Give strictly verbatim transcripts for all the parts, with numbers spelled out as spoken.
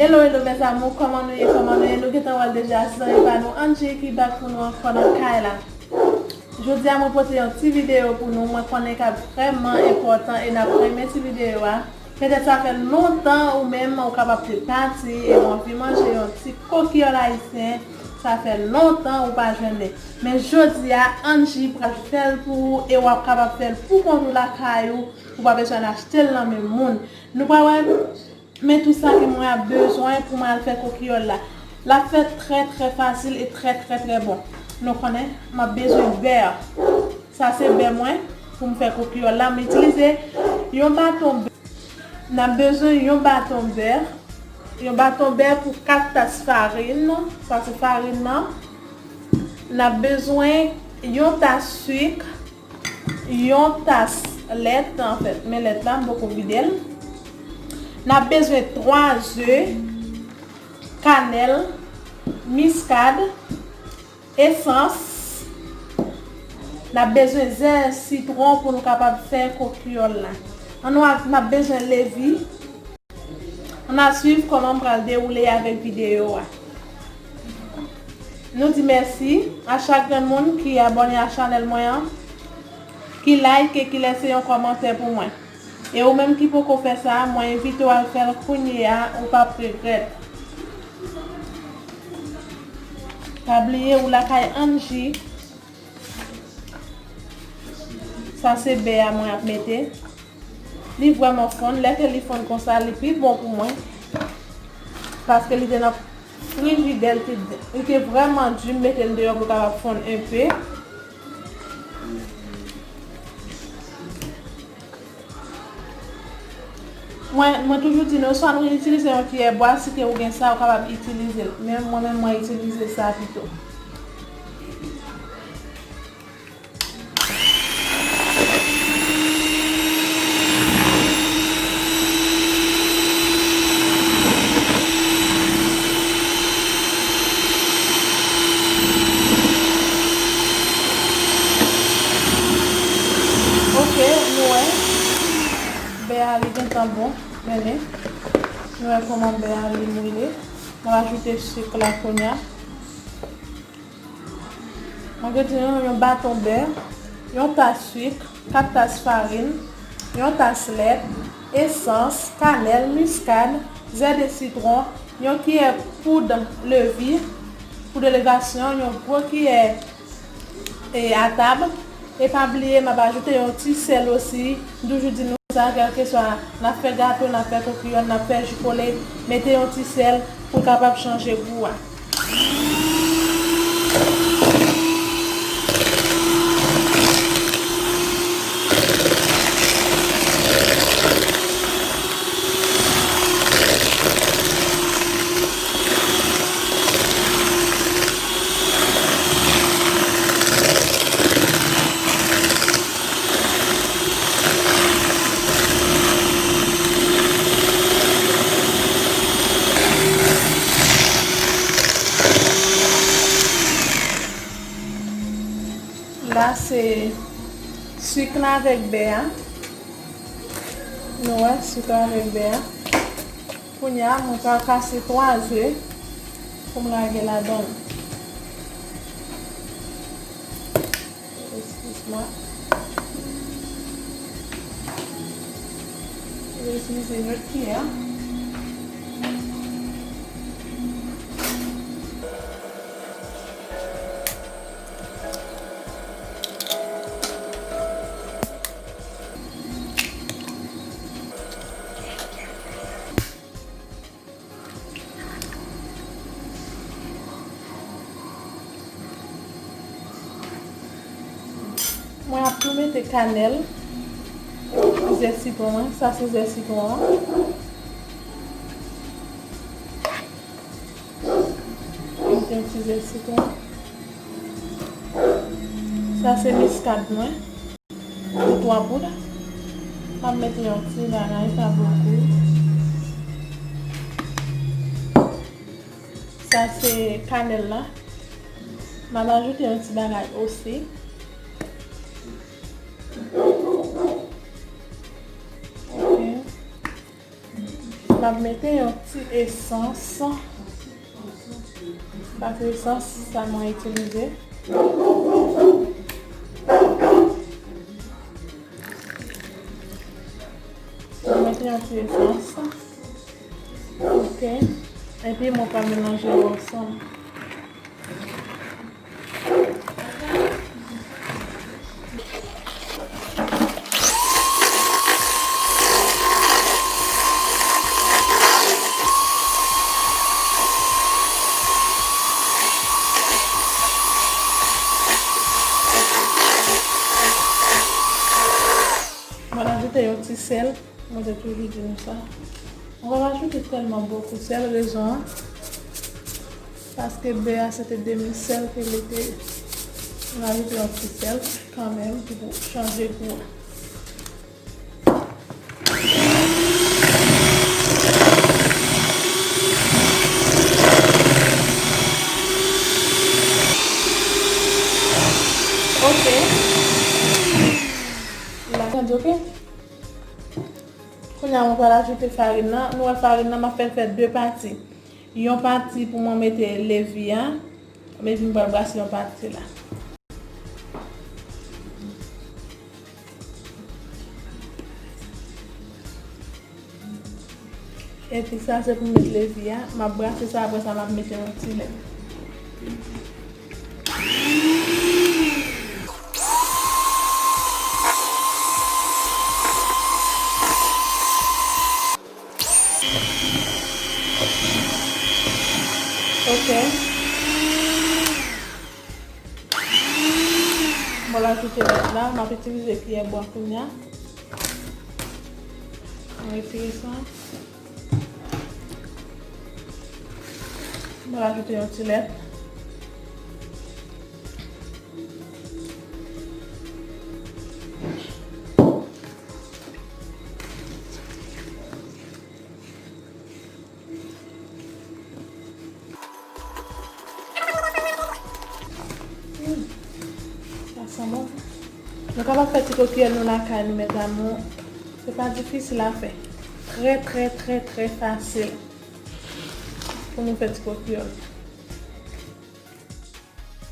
Hello, hello, mes amours, kòman nou ye, kòman nou ye? Nou gentan wè l deja, se zanmi pa nou Angie ki back pou nou ankò nan kay la. Jodi a, mwen pote yon ti videyo pou nou, mwen konnen k ap vrèman enpòtan e n ap renmen ti videyo a. Petèt sa fè lontan ou menm ou kapab te pati e w anvi manje yon ti kokiyòl ayisyen, sa fè lontan ou pa jwenn li. Men jodi a, Angie pral fè l pou ou e w ap kapab fè l pou kont ou lakay ou, ou pa bezwen al achte l nan men moun. Nou pral wè men tou sa ke mwen ap bezwen pou mwen al fè kokiyòl la. L ap fèt trè, trè fasil e trè, trè, trè bon. Nou konnen, m ap bezwen bè. Sa se bè mwen pou m fè kokiyòl la. M itilize yon baton bè. N ap bezwen yon baton bè. Yon baton bè pou kat tas farin. Sa se farin nan. N ap bezwen yon tas sik. Yon tas lèt, anfèt, men lèt la, m poko vide l. N ap bezwen twa ze, kanèl, miskad, esans. N ap bezwen zè sitwon pou nou kapab fè kokiyòl la. Ann nou ap, n ap bezwen levi. Ann a swiv kòman m pral dewoule avèk videyo a. Nou di mèsi a chak grenn moun ki abòne a chanèl mwen an, ki like e ki lèse yon kòmantè pou mwen. E ou menm ki poko fè sa, mwen envite w al fè l kounye a, ou p ap regrèt. Pa bliye ou lakay Angie. Sa se bè a mwen ap mete. Li vrèman fonn. Lè ke li fonn konsa, li pi bon pou mwen. Paske li te nan frijidè, li te, li te vrèman di, m mete l deyò pou l kapab fonn enpe. Mwen, mwen toujou di nou, swa nou itilize yon kiyè bwa, si ke ou gen sa, ou kapab itilize l. Men mwen menm, mwen itilize sa pito. Ok, nou wè. Bè a li gentan bon, mennen. Nou wè kòman bè a li moule. Mwen ajoute sik la kounye a. Mwen gen yon, yon baton bè, yon tas sik, kat tas farin, yon tas lèt, esans, kanèl, miskad, zè de sitwon, yon kiyè poud levi, poud elevasyon, yon gwo kiyè e a tab. E pa bliye, m ap ajoute yon ti sèl osi. M toujou di nou sa, kèlkeswa n ap fè gato, n ap fè kokiyòl, n ap fè ji kole, mete yon ti sèl pou l kapab chanje gou a. La se sik la avèk bè a. Nou wè, sik la avèk bè a. Kounye a, mwen pral kase twa ze pou m lage ladan l. Eskiz mwen. Mwen itilize yon lòt kiyè. Mwen ap tou mete kanèl, zè sitwon an. Sa se zè sitwon an. Mete yon ti zè sitwon. Sa se miskad mwen. Pou twa poud. M ap mete yon ti bagay, pa bokou. Sa se kanèl la. M ap ajoute yon ti bagay osi. Ok. M ap mete yon ti esans. Sa se esans sa mwen itilize. Mwen mete yon ti esans. Ok. Epi mwen pral melanje yo ansanm. Mwen ajoute yon ti sèl. Mwen te toujou di nou sa. Mwen pa ajoute tèlman bokou sèl, rezon an, paske bè a se te demi sèl ke li te. Mwen ajoute yon ti sèl kanmenm ki pou chanje gou a. Ok. La, ok. Kounye a mwen pral ajoute farin nan. Nou wè farin nan, m ap fè l fè de pati. Yon pati pou mwen mete levi a, men epi m pral brase yon pati la. Epi sa se pou m met levi a. M ap brase sa, apre sa m ap mete yon ti lèt. Ok. Mwen ajoute lèt la, m ap itilize kiyè bwa kounye a. Mwen retire sa. Mwen ajoute yon ti lèt. Hmm. Sa sanble bon. Nou kapab fè ti kokiyèl nou lakay nou, mes amours. Se pa difisil a fè. Trè, trè, trè, trè fasil pou nou fè ti kokiyèl.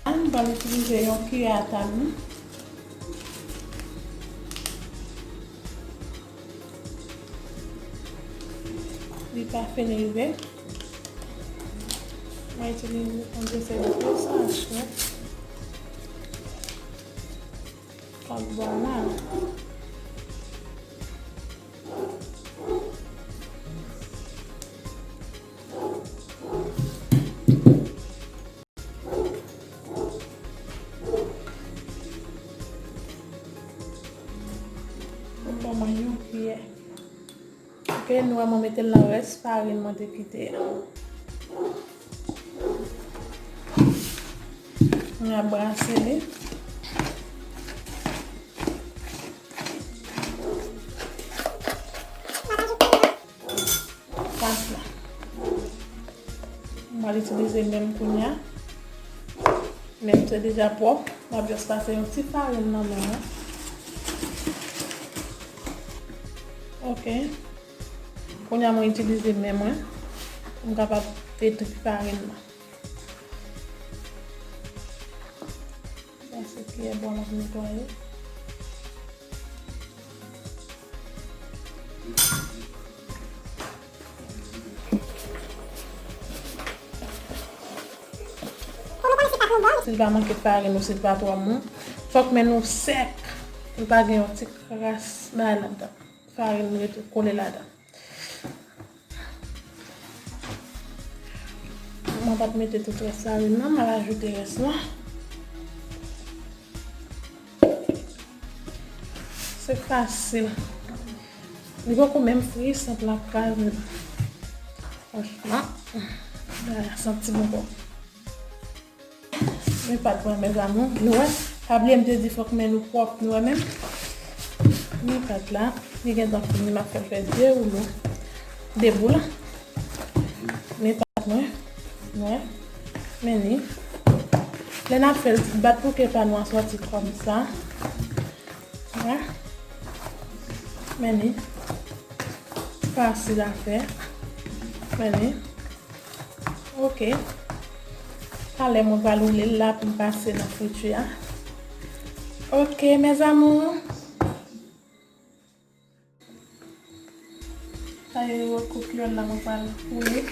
Ann pral itilize yon kiyè a tab. Li pa fin rive. Mwen itilize yon desè de sa, chè. Kòm bwa mal. Mwen pran mwen yon kiyè. Ok, nou wè mwen mete l nan rès farin mwen te kite a. Mwen ap brase li. Pas la. Mwen pral itilize men m kounye a. Men m te deja pwòp. Mwen ap just pase yon ti farin nan men mwen. Ok. Kounye a mwen itilize men mwen pou m kapab detwi farin nan. Sa se kiyè bwa m ap netwaye. Si l pa manke farin ou si l pa twò mou, fòk men nou sèk. Pou l pa gen yon ti kras bagay ladan. Farin rete kole ladan. Mwen pa t mete tout rès farin nan, m al ajoute rès la. Se fasil. Li poko menm fri, san l ap kraze. Franchman, bagay la santi bon bò. Men pat mwen, mes amours. Nou wè, pa bliye m te di fòk men nou pwòp, nou wè menm. Men pat la, li gentan fini, m ap fè l fè de woulo. De boul. Men pat mwen, nou wè. Men li. Lè n ap fè l, bat pou ke pa nou an sòti kòmsa. Wè. Men li. Fasil a fè. Men li. Ok. Talè mwen pral woule l la pou m pase nan friti a. Ok, mes amours. Sa yo, kokiyòl la mwen pral woule.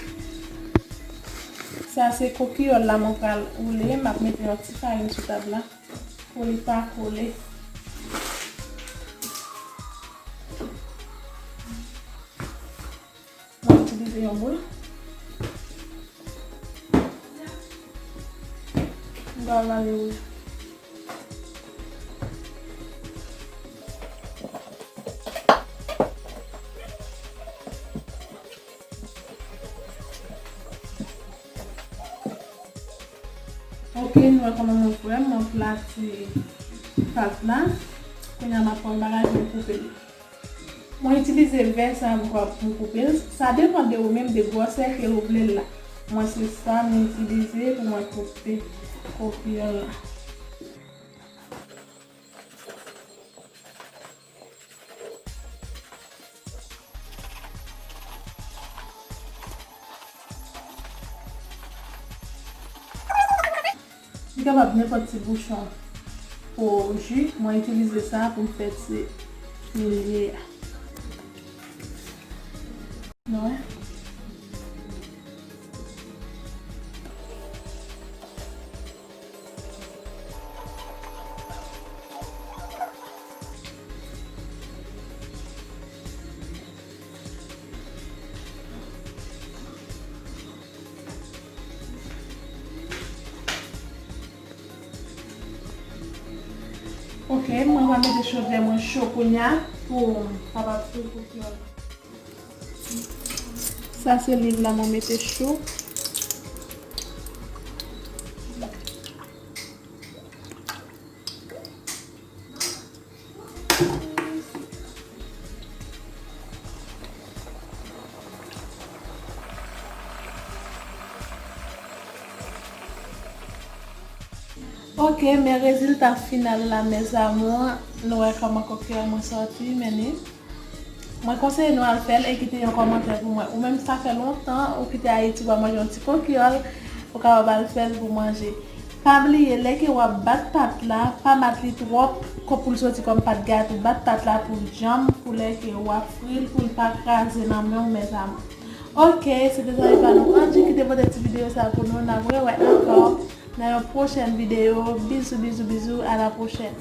Sa se kokiyòl la mwen pral woule. M ap mete yon ti farin sou tab la pou li pa kole. Mwen itilize yon boul. M pral vale wouj. Ok, nou wè kòman mwen vrèman plati pat la. Kounye a m ap pran bagaj mwen koupe l. Mwen itilize vè sa pou m koupe l. Sa depann de ou menm, de gwosè ke ou vle l la. Mwen se sa mwen itilize pou mwen koupe kokiyòl la. Li kapab nenpòt ti bouchon pou ji, mwen itilize sa pou m fè ti filye a. Nou wè? Ok, mwen va mete chodyè mwen cho kounye a pou m kapab fri kokiyòl. Sa se lwil la mwen mete cho. Ok, men rezilta final la, mes amours, nou wè kòman kokiyòl mwen sòti, men li. Mwen konseye nou al fè l e kite yon kòmantè pou mwen. Ou menm, sa fè lontan ou kite Ayiti, ou pa manje yon ti kokiyòl, ou kapab al fè l pou manje. Pa bliye, lè ke w ap bat pat la, pa bat li twòp, kon pou l soti kòm pat gato. Bat pat la pou l djanm, pou lè ke w ap fri l, pou l pa kraze nan men w, mes amours. Ok, se te zanmi pa nou Angie ki te pote ti videyo sa pou nou. N ap rewè ankò nan yon pwochèn videyo. Bizou, bizou, bizou. À la prochaine.